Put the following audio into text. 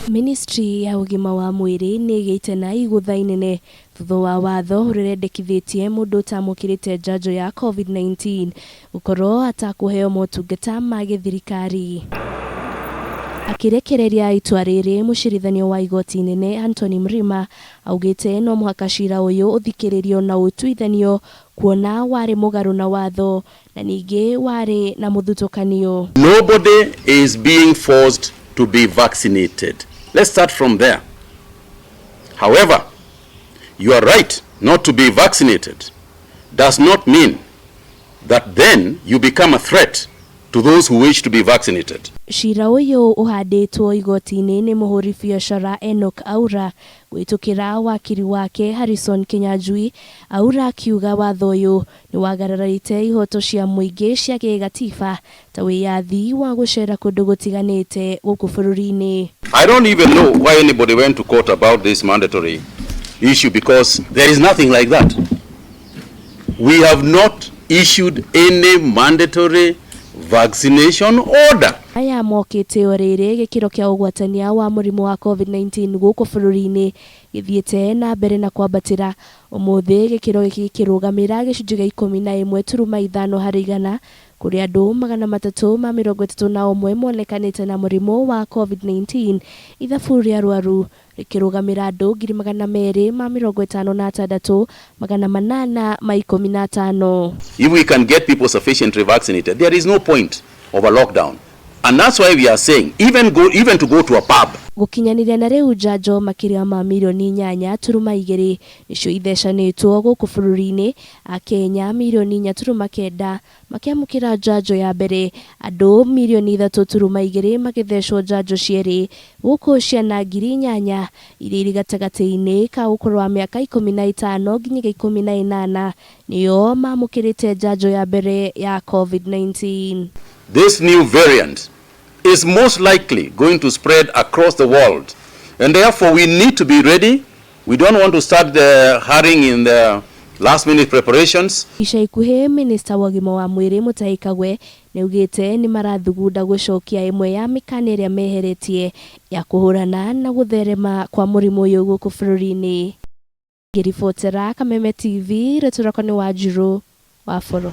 Ministry ya ũgima wa mwĩrĩ nĩ ĩgĩte na igũtha inene thutha wa watho ũrĩa ũrendekithĩtie mũndũ ũtamũkĩrĩte njanjo ya COVID-19 gũkorwo atakũheo motungata ma gĩthirikari. Akĩrekereria itua rĩrĩ, mũcirithania wa igoti inene Anthony Mrima augĩte no mũhaka cira ũyũ ũthikĩrĩrio na ũtuithanio kuona warĩ mũgarũ na watho na ningĩ warĩ na mũthutũkanio. Nobody is being forced to be vaccinated. Let's start from there. However, your right not to be vaccinated does not mean that then you become a threat to those who wish to be vaccinated. Cira ũyũ ũhandĩtwo igoti-inĩ nĩ mũhũri biacara Enoch Aura gwĩtũkĩra wakiri wake Harrison Kinyanjui. Aura akiuga watho ũyũ nĩ wagararĩte ihoto cia mũingĩ cia gĩgatiba ta wĩyathi wa gũcera kũndũ gũtiganĩte gũkũ bũrũri-inĩ. I don't even know why anybody went to court about this mandatory issue, because there is nothing like that. We have not issued any mandatory vaccination order. Aya mokĩte o rĩrĩ gĩkĩro kĩa ũgwatania wa mũrimũ wa COVID-19 gũkũ bũrũri-inĩ gĩthiĩte na mbere na kwambatĩra. Ũmũthĩ gĩkĩro gĩkĩ gĩkĩrũgamĩra gĩcunjĩ gĩa 11.5 harĩ igana, kũrĩ andũ 331 monekanĩte na mũrimũ wa COVID-19. Ithabu rĩa arwaru rĩkĩrũgamĩra andũ 256,815. If we can get people sufficiently vaccinated, there is no point of a lockdown. And that's why we are saying, even to go to a pub. Gũkinyanĩria na rĩu, njanjo makĩria ma mirioni 8.2 nĩcio ithecanĩtwo gũkũ bũrũri-inĩ. Akenya mirioni 4.9 makĩamũkĩra njanjo ya mbere, andũ mirioni 3.2 magĩthecwo njanjo cierĩ, gũkũ ciana 8,000 iria irĩ gatagatĩ-inĩ ka ũkũrũ wa mĩaka 15 nginyagia 18 nĩo mamũkĩrĩte njanjo ya mbere ya COVID-19. This new variant is most likely going to spread across the world. And therefore, we need to be ready. We don't want to start the hurrying in the last minute preparations. Ica ikuhĩ, minista wa ũgima wa mwĩrĩ Mutahi Kagwe nĩaugĩte nĩ marathugunda gũcokia ĩmwe ya mĩkana ĩrĩa meheretie ya kũhũrana na gũtherema kwa mũrimũ ũyũ gũkũ bũrũri-inĩ. Ngĩribotera Kameme TV, rĩtwa rĩakwa nĩ Wanjirũ wa Boro.